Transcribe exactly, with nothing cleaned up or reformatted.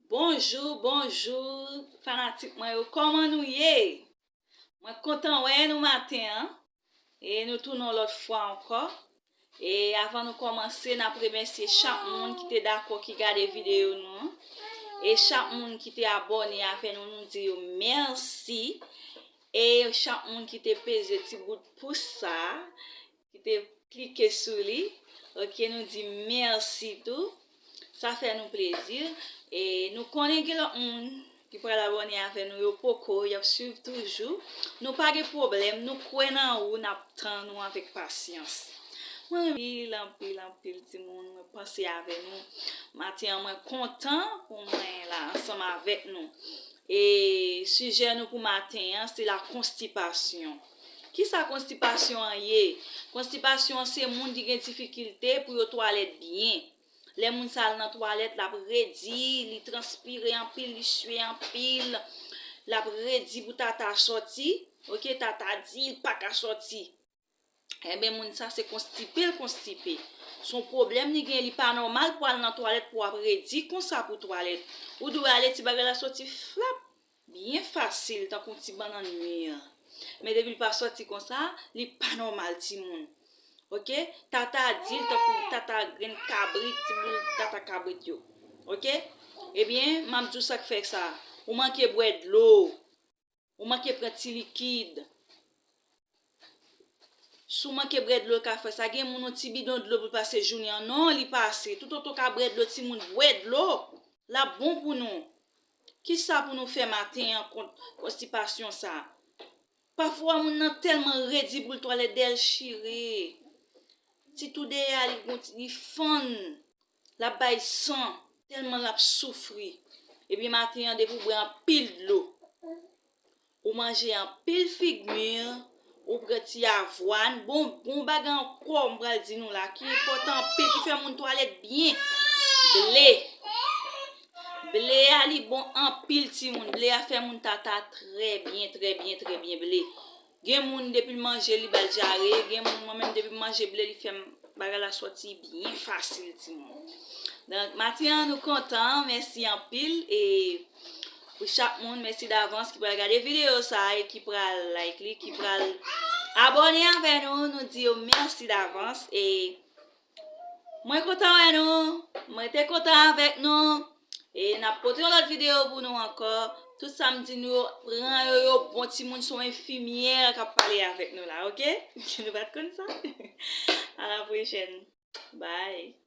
Bonjou, bonjou, fanatik mwen yo, kòman nou ye? Mwen kontan wè nou maten an. E nou tounen yon lòt fwa ankò. E avan nou kòmanse, n ap remèsye chak moun ki te dakò, ki gade videyo nou an. E chak moun ki te abòne avè nou, nou di yo mèsi. E chak moun ki te peze ti bout pous sa, ki te klike sou li, oke, nou di mèsi tou. Sa fè nou plezi. E nou konnen gen lòt moun ki pral abòne avè nou, yo poko, y ap swiv toujou. Nou pa gen pwoblèm, nou kwè nan ou, n ap tann ou avèk pasyans. Mwen anpil, anpil, anpil timoun, mwen panse avè nou. Maten an, mwen kontan pou mwen la ansanm avèk nou. E sijè nou pou maten an, se la konstipasyon. Kisa konstipasyon an ye? Konstipasyon an se moun ki gen difikilte pou yo twalèt byen. Lè moun sa al nan twalèt, l ap redi, li transpire anpil, li swe anpil, l ap redi pou tata sòti, oke, tata di l pa ka sòti. Enben, moun sa se konstipe l konstipe. Se yon pwoblèm li gen, li pa nòmal pou al nan twalèt, pou w ap redi konsa pou twalèt. Ou dwe ale, ti bagay la soti flap, byen fasil, tankou ti bannann mir. Men depi l pa sòti konsa, li pa nòmal, timoun. Oke? Tata di l tankou tata grenn kabrit, ti boul tata kabrit yo. Oke? Ebyen, m ap di w sa k fè sa. Ou manke bwè dlo. Ou manke pran ti likid. Si w manke bwè dlo, ka fè sa. Gen moun, yon ti bidon dlo pou l pase jounen an. Non, li pa ase. Toutotan w ka bwè dlo, timoun, bwè dlo. L ap bon pou nou. Kisa pou nou fè maten an kont konstipasyon sa? Pafwa, moun nan tèlman redi pou l twalèt, dèyè l chire. Ti tou dèyè a, li gon ti, li fann. L ap bay san, tèlman l ap soufri. Epi maten an, depi w bwè anpil dlo, ou manje anpil figmi, ou pran ti avwàn, bon, bon bagay ankò m pral di nou la, ki enpòtan anpil, ki fè moun twalèt byen. Ble. Ble a, li bon anpil, timoun. Ble a fè moun tata trè byen, trè byen, trè byen. Ble. Gen moun, depi l manje, li ba l dyare. Gen moun, mwen menm, depi m manje ble, li fè m bagay la sòti byen fasil, timoun. Donk, maten an, nou kontan. Mèsi anpil. E pou chak moun, mèsi davans ki pral gade videyo sa a e ki pral like li, ki pral abòne avè nou. Nou di yo mèsi davans. E mwen kontan wè nou. Mwen te kontan avèk nou. E n ap pote yon lòt videyo pou nou ankò. Tout sa m di nou yo, pran yo, yo bon, timoun, se yon enfimyè k ap pale avèk nou la, oke? Nou pa t konn sa? A la pwochèn. Bye.